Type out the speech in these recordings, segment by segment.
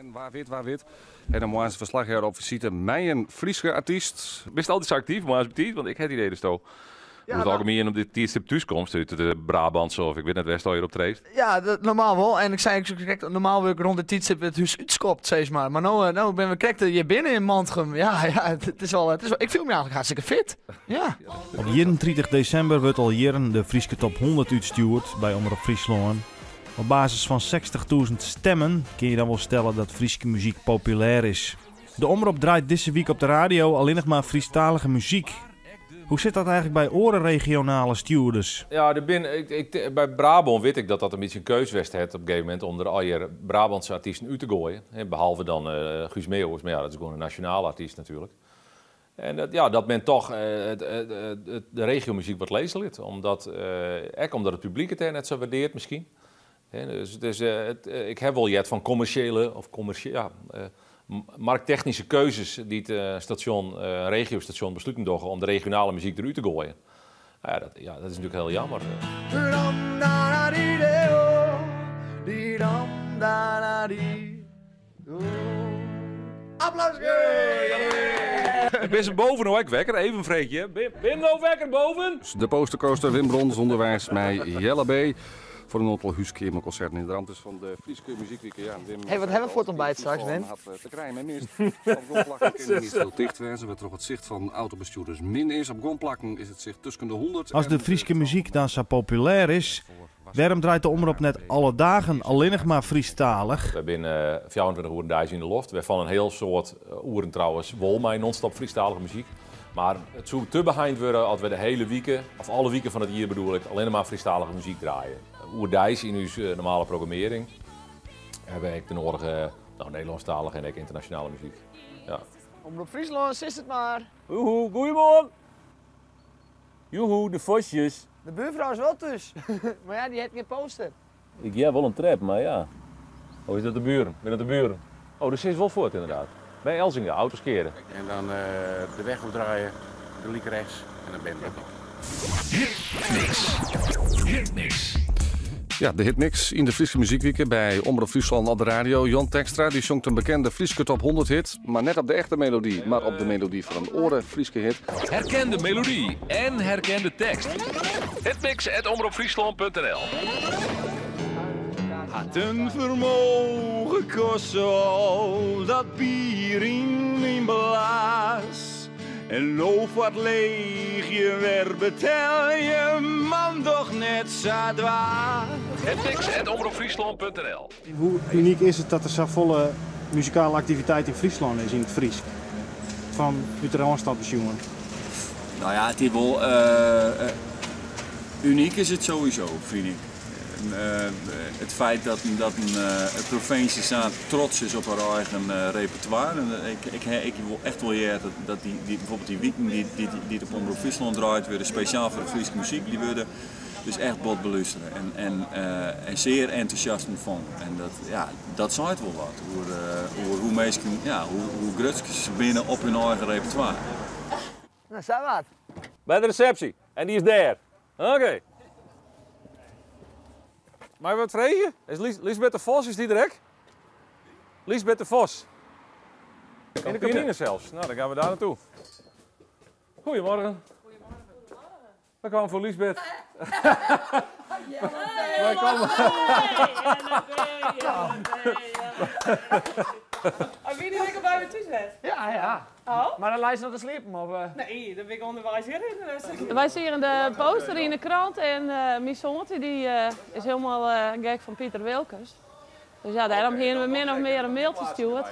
En wa wit, wa wit. En dan moarns ferslachjouwer op fisite mei in Fryske artyst. Bist altyd sa aktyf moarns betiid? Want ik ha it idee datsto oer it algemien op dit tiidstip thús komst út de Brabantse of ik wit net wêr'tsto hjir optreedst. Ja, dat, normaal wol. En ik sei ek krekt, normaal wurd ik rond dit tiidstip it hús útskopt, sis mar. Mar no, no binne we krekt hjir binnen yn Mantgum. Ja, ja, it is wel, it is wel, ik fiel my eigentlik hartstikke fit. Ja. Op 31 desimber wurdt al jierren de Fryske Top 100 útstjoerd by Omrop Fryslân. Op basis fan 60.000 stemmen kin je dan wol stelle dat Fryske muzyk populêr is. De Omrop draait dizze wike op de radio allinnich mar Frysktalige muzyk. Hoe sit dat eigentlik by oare regionale stjoerders? Ja, der bin, ik, ik, by Brabân wit ik dat dat in bytsje in keus west hat op in gegeven momint om der allegear Brabantse artysten út te goaien. Behalve dan Guus Meeuwis, mar ja, dat is gewoan in nasjonale artyst natuerlik. En dat, ja, dat men toch de regiomuzyk wat lizze lit. Omdat, ek omdat it publyk it dêr net sa waardearret miskien. Dus it is, ik ha wol heard fan kommersjele of ja, markttechnyske keuzes dy't in stasjon, in regiostasjon besluten dogge om de regionale muzyk derút te goaien. Ja, dat, ja, dat is natuerlik hiel jammer. Applaus! Binne se boven no ek wekker? Even freegje. Binne no wekker boven? De postercoaster Wim Brons ûnderweis mei Jelle B. Foar in oantal húskeamerkonserten yn it ramt fan de Fryske Muzykwike. Ja, Wim Hey, wat hawwe we foar it ontbijt straks, Wim? Hat te krijen mei mist. Op guon plakken kin it hiel ticht wêze, wêrtroch it sicht fan autobestjoerders min is. Op guon plakken is it sicht tusken de 100 As de Fryske muzyk dan sa populêr is, Wêrom draait de Omrop net alle dagen allinnich mar Frysktalich? Wy binne 24 oeren deis yn de loft, wêrfan in hiel soad oeren trouwens wol mei non-stop Frysktalige muzyk. Mar it soe te beheind wurde as we de hiele wike, of alle wiken fan it jier bedoel ik, allinnich mar Frysktalige muzyk draaie. Oerdeis yn ús normale programmearring hawwe we ek de nodige, no, Nederlânsktalige en ek ynternasjonale muzyk. Ja. Omrop Fryslân, sis it mar! Joehoe, goeiemoarn! Joehoe, de vosjes! De buurvrouw is wol thús, mar ja, dy hat gjin poster. Ik hear wol in trep, mar ja. Oh, is dat de buren? Binne dat de buren? Oh, de is wol fuort inderdaad. By Elzinga, auto's keare. En dan de weg opdraaien, gelyk rechts en dan ben je er. Hitmix. Hitmix. Ja, de hitmix yn de Fryske Muzykwike by Omrop Fryslân op de radio. Jan Tekstra dy sjongt in bekende Fryske top 100 hit, mar net op de echte melody, mar op de melody fan in oare Fryske hit. Herken de melody en herken de tekst. Hitmix@omropfryslân.nl Hat in fermogen koste al dat bier yn myn blaas. En no foar it leegjen wer betelje, man doch net sa dwaas. Hitmix@omropfryslân.nl Hoe unyk is it dat der safolle muzikale aktiviteit yn Fryslân is yn it Frysk? Fan út de Rânstad besjoen. No ja, it is wol unyk is it sowieso, fyn ik. It feit dat dat in provinsje sa trots is op har eigen repertoire. En ik ha wol echt wol heard dat dy, bijvoorbeeld dy wiken dy't op Omrop Fryslân draaid wurde, spesjaal foar de Fryske muzyk, dy wurde dus echt bot belústere en, en sear entûsjast ûntfongen. En dat, ja, dat seit wol wat oer, oer hoe minsken, ja, hoe grutsk se binne op hun eigen repertoire. No, sa wat. By de resepsje. En dy is dêr. Oké. Mei ik wat freegje? Is Liesbeth de Vos, is dy der ek? Liesbeth de Vos. Yn de kantine sels. No, dan gean we daar naartoe. Goedemorgen. We kwamen voor Liesbeth. Wij komen. Oh, wie die lekker by my thús west? Ja, ja. Oh? Mar dan leist noch te sliepen, of? Nee, dan bin ik ûnderweis hjirhinne. Wy seagen de poster yn de krant en myn soantje dy is hielendal gek fan Piter Wilkens. Dus ja, dêrom hiene we min of mear in mailtsje stjoerd.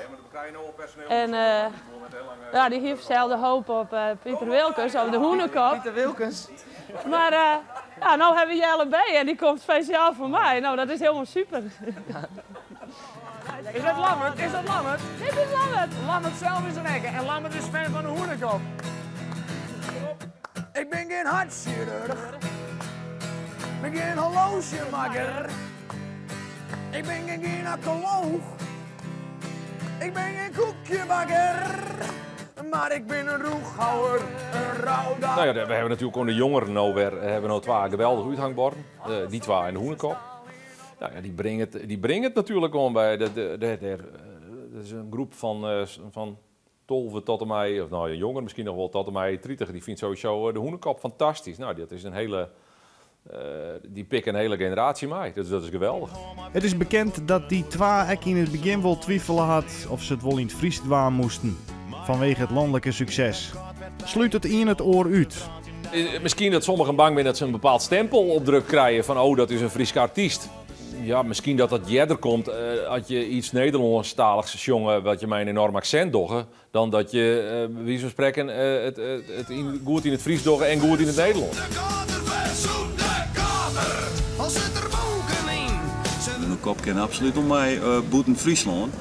En ja, dy hie fansels de hoop op Piter Wilkens of de Hûnekop. Piter Wilkens. Mar ja, no hawwe we Jelle B en dy komt spesjaal foar my. No, dat is hielendal super. Is dat Lammert? Is dat Lammert? Dit is Lammert! Lammert sels is der ek en Lammert is fan fan de Hûnekop. Ik bin gjin hartsjirurch, bin gjin horloazjemakker. Ik bin gjin gynakolooch, ik bin gjin koekjebakker. Mar ik bin in rûchhouwer, in roudaar. No ja, we hawwe natuerlik oan de jongeren no wer hawwe no twa geweldige úthangborden. Dy twa en de Hûnekop. No ja, dy bringe it, dy bringe it natuerlik oan by de, de, de, de. Dat is in groep fan 12 tot en mei, of nou jonger miskien noch wol, tot en mei 30. Dy fynt sowieso de Hûnekop fantastysk. Nou, dat is in hiele, dy pikke in hiele generaasje mei. Dat is geweldich. It is bekend dat Die Twa ek yn it begjin wol twifele hat oft se it wol yn it Frysk dwaan moasten, fanwege it lanlike sukses. Slút it ien it oar út? Miskien dat sommigen bang binne dat se in bepaald stempel opdrukt krije fan oh, dat is in Fryske artyst. Ja, miskien dat dat earder komt as je iets Nederlânsktalichs sjonge wat je mei in enorm aksint dogge, dan dat je by wize fan sprekken it goed yn it Frysk dogge en goed yn it Nederlânsk. Hûnekop kin absolút om my bûten Fryslân.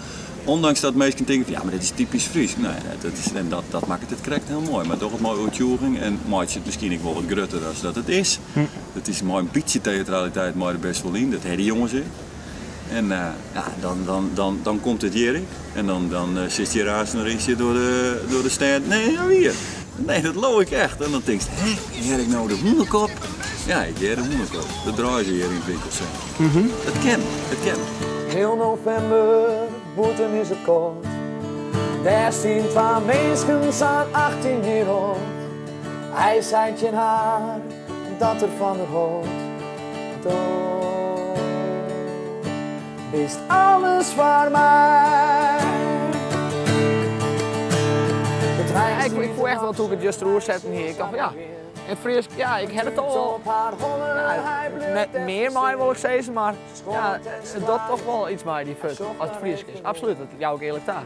Ondanks dat minsken tinke fan ja, mar dit is typysk Frysk. Nee, dat is, en dat makket it krekt hiel moai. Mar doch it mei oertsjûging en meitsje it miskien ek wol wat grutter as dat it is. Dat is mei in bytsje teatraliteit mei der best wol yn, dat ha dy jonges ek. En ja, dan komt it hjir ek. En dan sitst hjir aanst in rintsje troch de stêd. Nee, ja wier. Nee, dat leau ik echt. En dan tinkst, hè, hear ik no de Hûnekop? Ja, ik hear de Hûnekop. Dat draaie se hjir yn it winkelsintrum. Dat kin, it kin. Heal novimber, bûten is it kâld. Dêr stean twa minsken sa'n 18 jier âld. Hy seit tsjin har dat er fan har hâldt. Do bist alles foar my. Ja, ik voel echt wel toen ik het juist oersetten hie. Ik dacht van ja, in Frysk, ja, ik ha it al ja, net mear mei wol ik sizze, mar ja, it docht toch wol iets mei dy fut as it Frysk is. Absolút, dat jou ik earlik ta.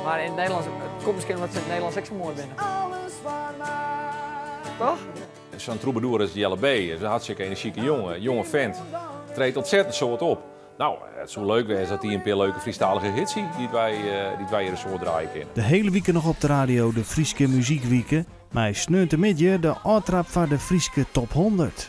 Mar yn it Nederlânsk, it komt miskien omdat se yn it Nederlânsk ek sa moai binne. Toch? Sa'n trûbadoer as Jelle B. is in hartstikke enerzjike jonge, jonge vent. Treedt ontzettend soad op. Nou, it soe leuk wêze as dy in pear leuke Frysktalige hits hie dy't wy hjir in soad draaie kinne. De hiele wike noch op de radio de Fryske Muzykwike, mei sneontemiddei de ôftraap foar de Fryske Top 100.